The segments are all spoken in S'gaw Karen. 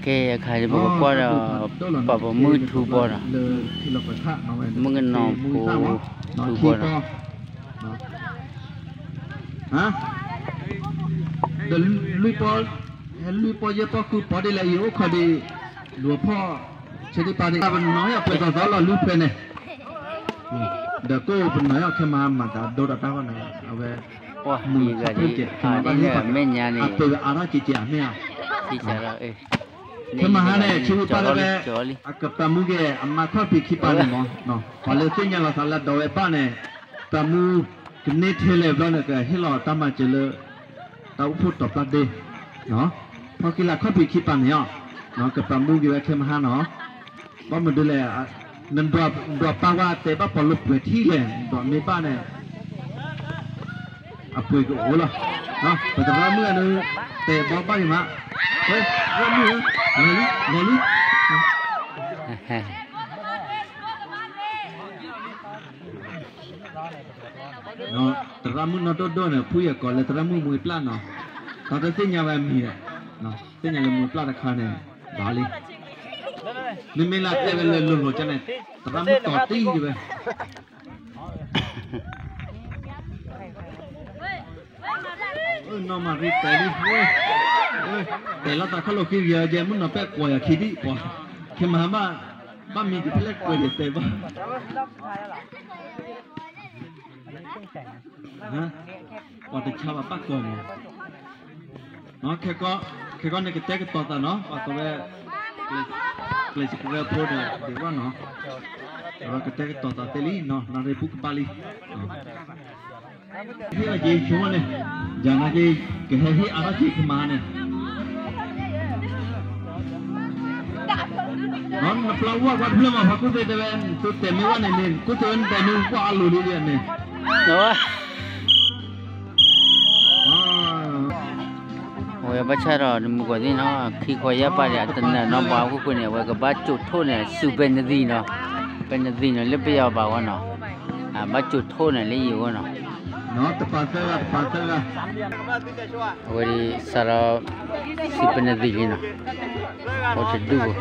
ကဲ အခါန့ၣ် ပကကွၢ်ဒီး ပှၤပိာ်မုၣ်ထူဘီနီၤ, မုၣ်ကနီၤဖိထူဘီနီၤ, ဒီးလွံၢ်ပီၢ်, လွံၢ်ပီၢ်ယဲၢ်ပီၢ်ဃုပီၢ်ဒ်လဲၣ်အံၤ အိၣ်ခိးဒံး လူၤဖီၣ် ဆၢဒံးပာ်ဒံး ပနီၤဟ့ၣ်အပှဲၤသီသီလီၤ လွံၢ်ဖဲန့ၣ်, ဒီးကိးပနီၤဟ့ၣ်အီၤခဲမၤမၤသးဒိဒီးတၢ်ဂီၢ်န့ၣ် အဝဲ မုၢ်ခါဖျိကဲး ခဲမၤဘၣ်ဟ့ၣ်ပှၤ အပှဲၤအါထီၣ်ကဲးကဲးအမ့ၢ်ညါန့ၣ်, ခဲမၤဟါန့ၣ် ဆၢဝံပၢ်လၢဝဲ အကပာ်မူက့ၤအမါခီၣ်ဖံးခံပၤန့ၣ်မး, ပှၤလၢသ့ၣ်ညါလီၤသးလၢဒီးဝဲဘၣ်န့ၣ် ပာ်မူ ကန့ၢ်ထဲလဲၣ်ဘျီန့ၣ် ကဟ့ၣ်လီၤတၢ်မၤစၢၤလၢ တၢ်အိၣ်ဖှိၣ်တီၤပျၢ်ဒ့ ဖီၣ်က့ၤလၢခီၣ်ဖံးခံပၤန့ၣ်အီၤ, ကပာ်မူက့ၤဝဲခဲမဟါနီၤ, ဘၣ်မနုၤဒ်လဲၣ်, နဒွးပာ်ဝဲတဲဘၣ်ပှၤလိာ်ပှဲၤထံၣ်လဲၣ် ဒွးမ့ၢ်ဘၣ်န့ၣ် အပှ့ၤကအိၣ်လီၤ, ပသရၣ်မုၣ်အံၤ တဲဘီဘၣ်ယမး, သရၣ်မုၣ်ဧၢ, လီၤလံ, လီၤလံ သရၣ်မုၣ်နီၢ်ဒိၣ်ဒိၣ်န့ၣ် ဖုယဲၢ်ကိးလၢသရၣ်မုၣ်မွေးပျၢ်နီၤ, တၢ်တသ့ၣ်ညါဝဲမံၤဒီး, သ့ၣ်ညါလၢမွေးပျၢ်တခါန့ၣ် ဘၣ်လံ, မ့မ့ၢ်လၢတဲဝဲလၢလိၤလိၤကန့ၣ် သရၣ်မုၣ်တီၤတံၢ်ဝဲ နီၢ်မၤရံတဲလံ, တဲလီၤတၢ်ခီၣ်လိာ်ခံဂ့ၤယဲ မုၣ်နီၤပဲၣ်ကွီၤယၤခံဒံၣ်ပှၤ, ခဲမၤဘၣ်, ဘၣ်မံၤကဖဲလဲၣ်ကွဲးယတဲဘၣ် ပှၤတဆါဘၣ်ဘၣ်ကီၢ်မး, ခဲကီ, ခဲကီန့ၣ်ကတဲကတီၤသးနီၤ ပှၤကိးဝဲ ကျဲးစကရၢဖိဒီးဒ့ၣ်ဝဲနီၤ, ကတဲကတီၤသးတဲလံနီၤ နၣ်ရံၣ်ပူၤကဘၣ်လံ, ဟ့ၣ်လီၤက့ၤဆိန့ၣ်, ယၤနာ်က့ၤ ကဟဲဟ့ၣ်အါထီၣ်က့ၤကမၤန့ၣ် နပျီဝဲကွၢ်တဖျၢၣ်မး ပှၤကူၣ်သ့တဲဝဲ နတဲမ့ၢ်ဝဲန့ၣ်န့ၣ် ကူၣ်သ့ဝဲနတဲမ့ၢ်ကွၢ်အလိၤလံန့ၣ်, အဝဲဘၣ်ဆၣ်ဒီးနမုၢ်ကီၢ်သ့ၣ်နီၤ ခံခီယၢ်ပၢ်ဒီး အတနၢၤနီၤ ပှၤဟီၣ်ခိၣ်ဃိန့ၣ် အဝဲကဘၣ်စိာ်ထိၣ်န့ၣ် စူၢ်ပဲနသံနီၤ, ပဲနသံနီၤ လၢပယီၤဘၣ်ဝဲနီၤ, ဘၣ်စိာ်ထိၣ်န့ၣ်လၢယံၤဝဲနီၤ အဝဲဒ်စးဒီး စူၢ်ပဲနသံလံနီၤ, အိၣ်တဒူၣ်ဘိ,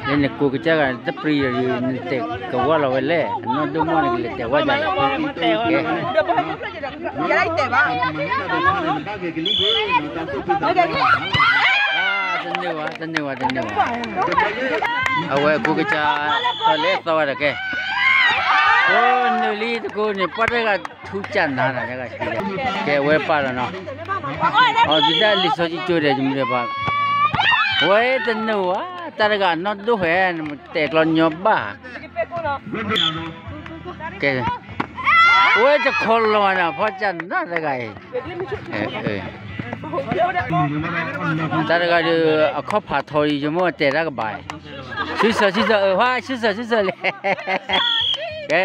လၢနကိးကစၢ်ဂၤတပျံၤဒီး နတဲာ်ကဝီၤလီၤဝဲလဲၣ်, အနီၢ်ဒိၣ်မီၢ်န့ၣ် ကလဲၤတဲာ်ဝဲဒၣ်, ကဲ တန့ၢ်ဝဲ တန့ၢ်ဝဲ တန့ၢ်ဝဲ, အဝဲကိးကစၢ် ထီၣ်လဲၤသီဝဲဒီးကဲ, အိၣ်နုာ်လံတကိးန့ၣ် ပှၤတဂၤထူကၢ်နၤနၤတဂၤ, ကဲဝဲပာ်လီၤနီၤ, အီၤဒုးတၢ်လံာ်စီဆှံကၠိဒီး ယမုၢ်ဒီးပှၤ, ဝဲတန့ၢ်ဝဲ, တၢ်တဂၤနီၢ်ဒိၣ်ဟဲ နတဲာ်ကျီညီဘၣ်, ကဲ, ဝဲတခီလီၤနၤ ဖီကၢ်နၤတဂၤအံၤ တၢ်တဂၤဒီး အခီၣ်ဖးထီအံၤ ယမိၢ်တဲတၢ်ကဘၣ်, ဆူစီၤဆူစီၤ အၢ ဟါ ဆူစီၤဆူစီၤလဲၣ်, ကဲ,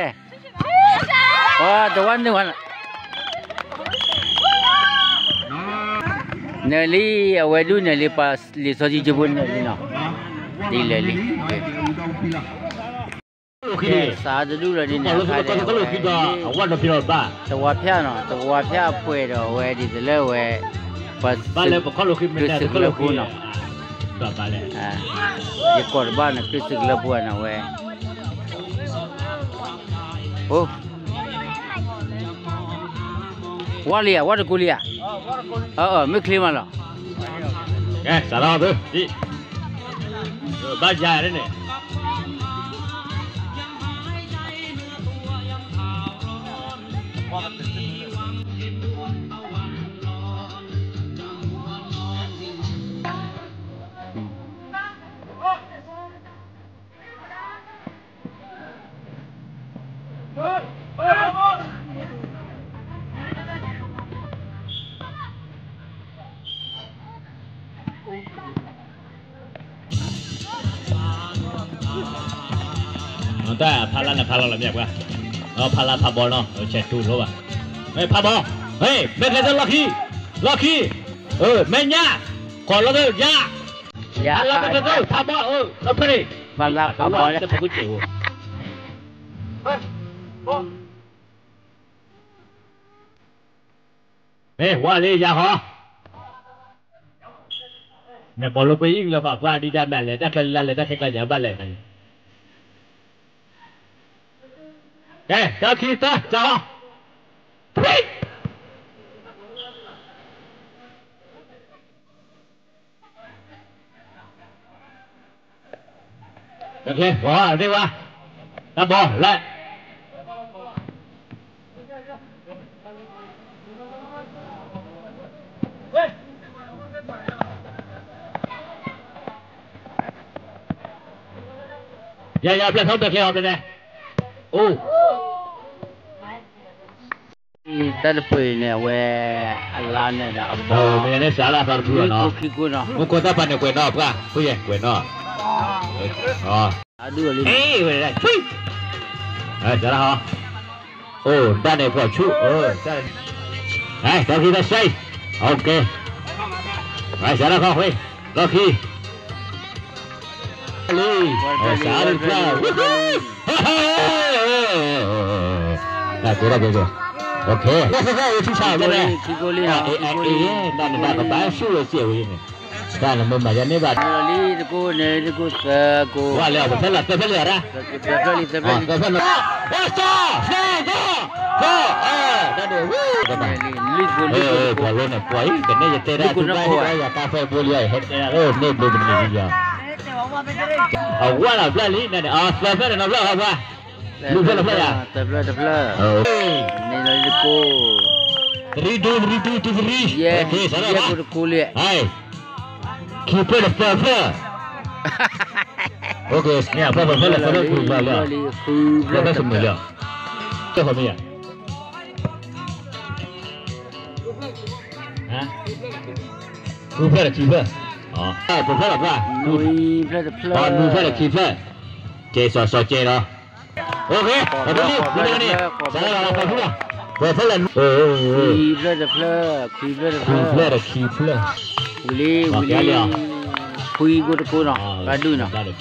တဝၢ်နုာ်ဝဲ, နၢၤလံ အဝဲဒၣ်နၢၤလံ ပှၤလံာ်စီဆှံကၠိဖိနၢၤလံနီၤ, ဒ်လဲၣ်လံ ကဲ, စးတဒူၣ်လီၤဒ်န့ၣ်အခါန့ၣ်, တဝါဖၠၣ်နီၤ တဝါဖၠၣ်အပှဲၤဒီးအဝဲဒ်သိးလၢဝဲ, ပှၤ, ကလုာ်စၢၢ်ကလၢဖိနီၤ, ယကိးတဘၣ်န့ၣ် ကလုာ်စၢၢ်ကလၢဖိနီၤဝဲ, အိ, ဝါလံဧါ ဝါတကူလံဧါ, အၢ မ့ၢ်ချ့မးလီၤ, ကဲ စးထီၣ်သု, ဘၣ်ယၤန့ၣ် တၢ်ဖးလါန့ၣ် ဖးလီၤလီၤမ့ၢ်ပှၤ, ဖးလါဖးဘီနီၤ ဆဲးတူၢ်လိဘၣ်, ဖးဘီ, မဲာ်ချဲးသၢလီၢ်ခံ, လီၢ်ခံ, မဲာ်ညါ, ကီးလီၤသၢယါ, ဖးလါမဲာ်ချဲးသၢ ဖးဘီ, လီၤဖဲန့ၣ်, ဖးလါဖးဘီလၢ မ့ၢ်ဝါလံယၤဟီ, နပိာ်လိပှၤအံၤလၢပှၤဒံးတၢ်မၤလဲၤ တၢ်ချၢလၢ်လဲၤ တၢ်ခဲကျါညါဘၣ်လဲၣ်. ကဲ တၢ်ခံသၢ စးလီၤ. တၢ်ဘီၣ် တၢ်ဘီၣ် လဲၤ ယၤ ယၤ ပျဲၢ်ထီၣ် ပျဲၢ်ချ့အီၤ ပျဲၢ်န့ၣ် အိၣ် တၢ်တပှ့ၤန့ၣ် အဝဲ အလါန့ၣ်ဒီးအဘီ မ့ၢ်န့ၣ်စးလၢအသီတဖုနီၤ မူခိၣ်တၢ်ပာ်န့ၣ်ကွဲးနီၣ်ပှၢ် ဖုယဲၢ်ကွဲးနီၣ် စးလၢဟီ အိၣ်ဒၣ်န့ၣ်ပှၤဆူၣ် တၢ်ခံတၢ်ဆံ စးလၢခီၣ်ဃ့ လီၢ်ခံ လံ စးလၢတဖျၢၣ် တၢ်ကဲထီၣ်ကဲကဲ ထံဆးဝဲန့ၣ် တၢ်န့ၣ်ဘၣ်ကဘၣ်ဆူၣ်ဝဲစဲးဝဲန့ၣ် တၢ်နမ့ၢ်မၤယါန့ၢ်ဘၣ် လီၤလံ တကိးန့ၣ် တကိးသၢကိး ဝဲလဲၣ် ပဖဲလဲၣ် သၢဖဲလဲၣ်ရၣ် သၢဖဲလံ သၢဖဲလံ သၢဖဲလံ သၢ သၢ သၢ တၢ်ဒိၣ် လံကိး လံကိး ပှၤလိန့ၣ် ပှၤအံၤ ကနဲၣ်ယတဲဒၣ် တူၢ်ဘၣ်ဟံၣ်ဝဲယၤ တၢ်ဖဲဘိလံ ဟဲတဲဒၣ် န့ၢ်ဘိတနံၤယၤ အဝဲလီၤဖျၢၣ်လံန့ၣ် အသၢဖျၢၣ်န့ၣ် နီၢ်ဖျၢၣ်ဟီပှၤ လွံၢ်ဖျၢၣ်တဖျၢၣ်ယၤ သၢဖျၢၣ်တဖျၢၣ် န့ၣ်လီၤလံတကိး three two three two two three ယဲၢ်ကိးတကိးလံ ခံဖျၢၣ်တသၢဖျၢၣ် န့ၣ် အဖျၢၣ်ဖဲလဲၣ် သၢဖျၢၣ်ခွံဖျၢၣ်လံ ဃုဖျၢၣ်တဖျၢၣ် ဃုဖျၢၣ်တခံဖျၢၣ် တဖျၢၣ်လီၤ နွံဖျၢၣ်တဖျၢၣ် နွံဖျၢၣ်တခံဖျၢၣ် ကဲစီၤစီၤကဲဒီး ပဖဲလဲၣ် ပဖဲလဲၣ် ခွံဖျၢၣ်တဖျၢၣ် ခွံဖျၢၣ်တဖျၢၣ် ဝံၤလံ ဝံၤလံ ခွံကိးတကိးနီၤ ဘၣ်ဒုၣ်နီၤ ဘၣ်လီၤ